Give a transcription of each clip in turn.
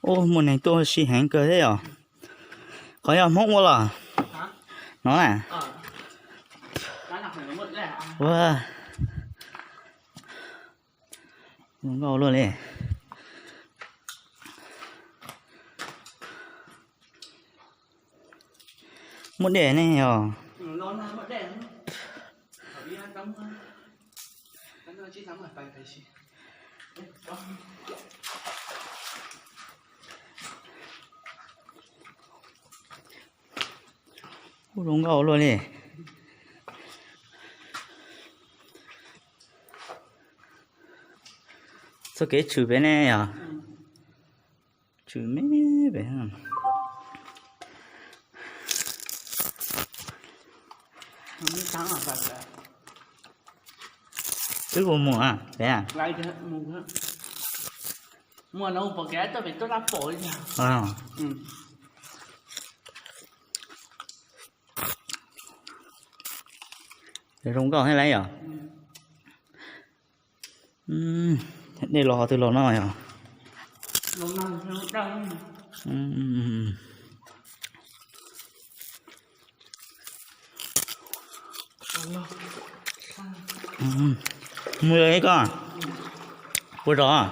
Ub, muaj neeg tuaj sib heev kawg thiab yom. Qhov yog Hmoob ua los? No na. Ua, zoo nkauj luaj li. Muaj dej ne yog. Ub, zoo nkauj luaj li. Txoj kev tshwm pem ne yog? Tshwm me pem. Wb puas mus pem? Zoo nkauj thiab lauj yom. Dej los qhov twg los no yog? Mus li koj. Puas zom?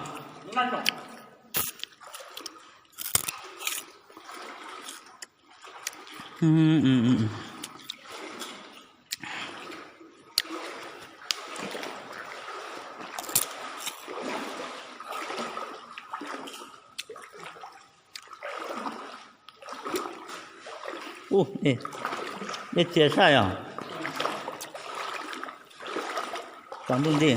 Ub, dej txias saj yom. Tsaus ntuj nti.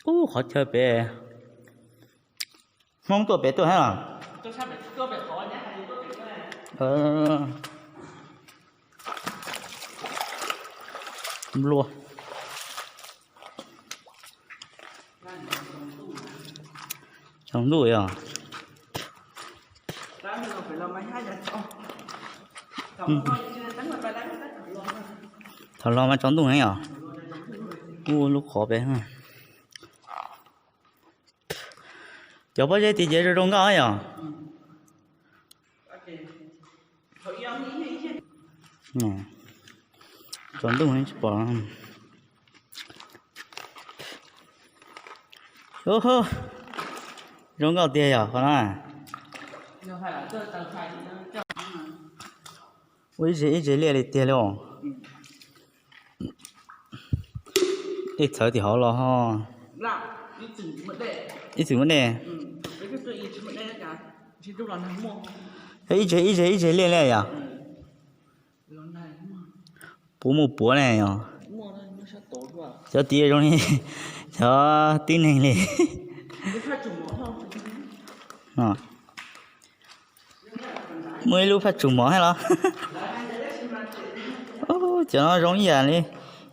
Ub, qhov chaw pem Hmoob tuaj pem tuaj thiab los? Nplua. Tsaus ntuj yog. Thaum los mas tsaus ntuj heev yom. Ub, lub qhov pem. Cov pob zeb tim ces zoo zoo nkauj yom. Tsaus ntuj tsis pom. Zoo nkauj tiag yog qhov no. Ua ib ze ib ze liaj li tiag li os. Dej txhawv tim hauv los ho. Ib txwm muaj dej. Ib ze ib ze ib ze liaj li yom. Puav muaj puav ne yom. Cov tid zoo li cov tib neeg li. Muaj ib lub phaj tsum mov thiab los? Cov no zoo ib yam li,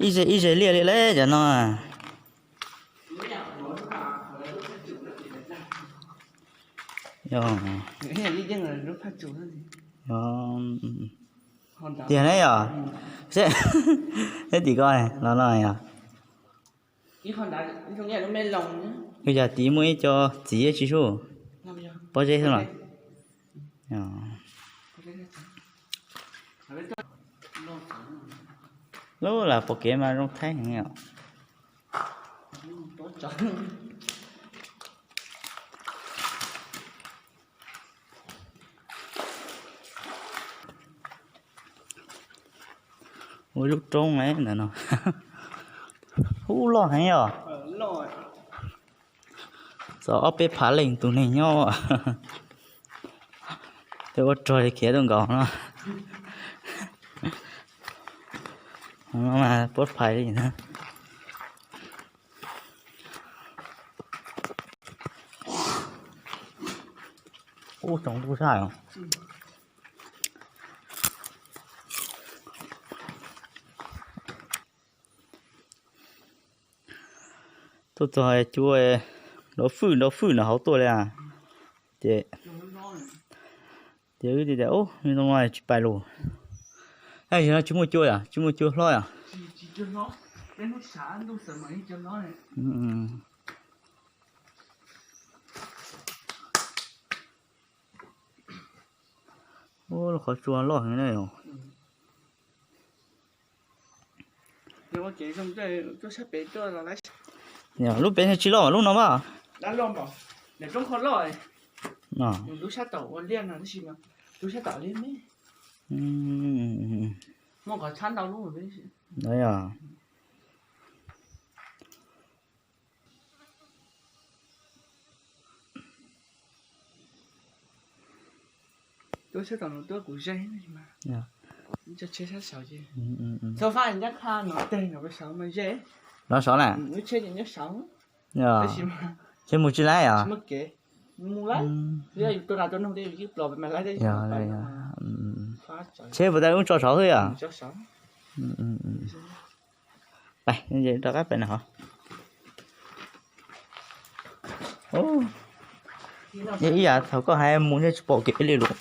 ib ze ib ze liaj li lawm cov no. Tiag ne yom. Seb, seb tim ko los no yog. Ua cas tid muaj ib co txiv tsis sub, pob zeb xwb los? Lub las pom kev mas zoo thaib heev os. Ua lub roob ntawm no. Ub, loj heev os. Txog ob peb phav leej tus neeg nyob. Tej ua rog li khiav tuaj nkaus no. Puab phais li na. Ub, tsaus ntuj sab. Tuaj txog cuab nrov fwj nrov fwj nram hauv tuaj li. Ces Ces wb tias, ub, me ntoo no tsis pais lus. Yog no tsis muaj cua yom, tsis muaj cua hlob yom. Ub, lub qhov tsua loj heev na. Lub pem tsis loj lub no mas. Los saud na. Ces mus tsis laib os. Tsheb puas tas wb tso saud xwb yom. Pais, rov qab pais na hov. Ib yam thaum koj hais mus ntshe tsis pom kev li lus.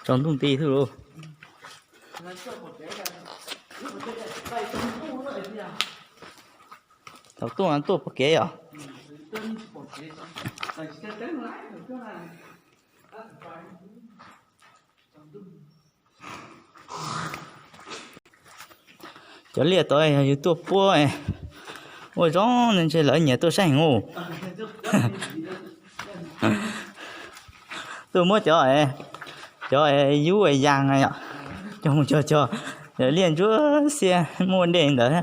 Tsaus ntuj nti xwb lauj. Thaum tuaj tuaj pom kev yom. Cov liaj tod yog yus tuaj puab ua zoo ntshe lawv nyiam tuaj saib heev. Tuaj muab cov, cov yub yas yom, cog mus cog cog, liaj ntsuab xiab muaj dej ntawd.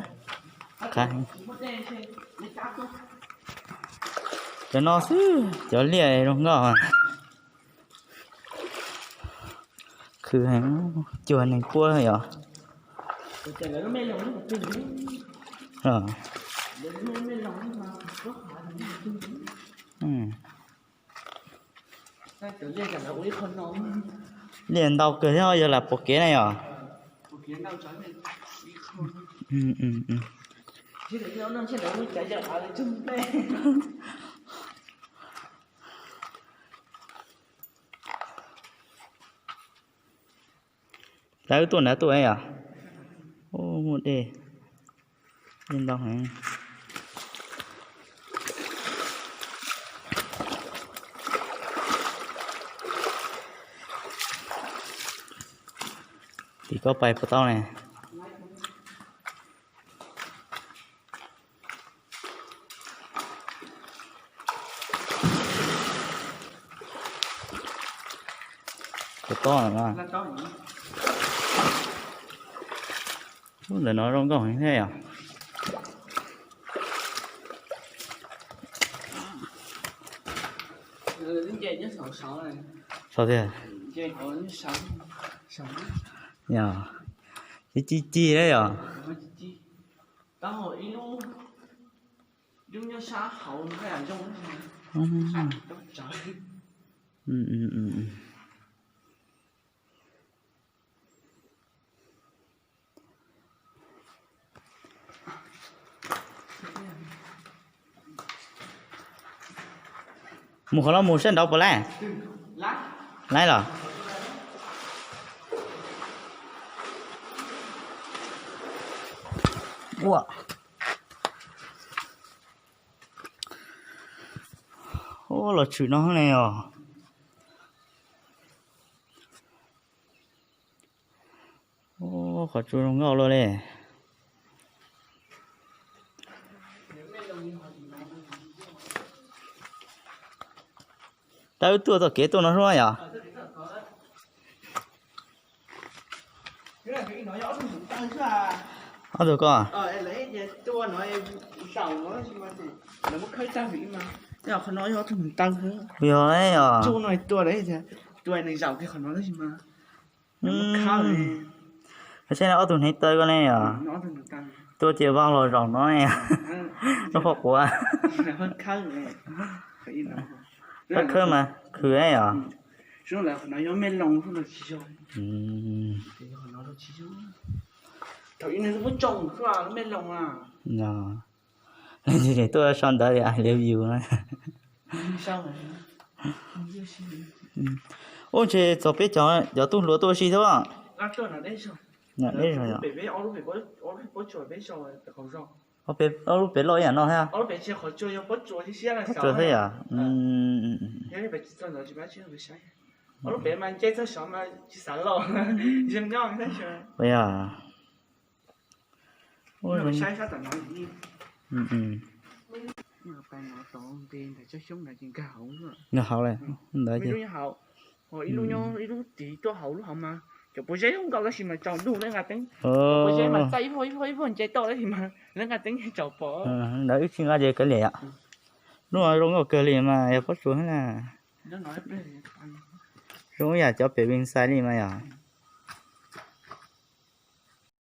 Cov no xwb cov liaj zoo nkauj. Khwv heev, cuag neeg puab yom. Liaj ntau kawg thiab yog lam pom kev na yom. Lawv tuaj nrad tuaj yom. Ub, muaj dej, dej ntau heev. Tim koj pais puas tau ne? Puas tau na? Ub, ntawm no zoo nkauj heev thiab yom. Saud tiag. Yog, ci ci ci na yom. Mus qhov no mus sab nraud puas laib? Laib los? Ua, ua los tshwm no ne os. Ua, qhov tsua zoo nkauj luaj li. Tab wb tuaj txoj kev tuaj no xwb yom. Ob tug ko. Yog os. Saib no ob tug hneev taw ko ne yom. Tuaj ces vau los zaum no ne. Lub qhov quav. Qab khawb mas khwv yom. Yog. Tuaj sau ntawv I love you. Ub, ntshe txog peb cov, cov tub hluas tuaj ua si thiab. Ob lub pem loj ib yam no thiab. Pob tsuas thiab yom. Ua yog. Nkag hauv ntawd ces ib lub tiv tuaj hauv lub hauv mas cov pob zeb nkauj tab sis mas tsaus ntuj lawv nqa teeb. Pob zeb mas txaij ib vuag ib vuag ib vuag nce toj tab sis mas lawv nqa teeb tsaus pom. Ntawd wb tsis nqa ces kav liam yom. Lub no zoo nkauj kawg li mas yog pob tsuas na. Zoo ib yam cov pem Vias Xais li mas yom.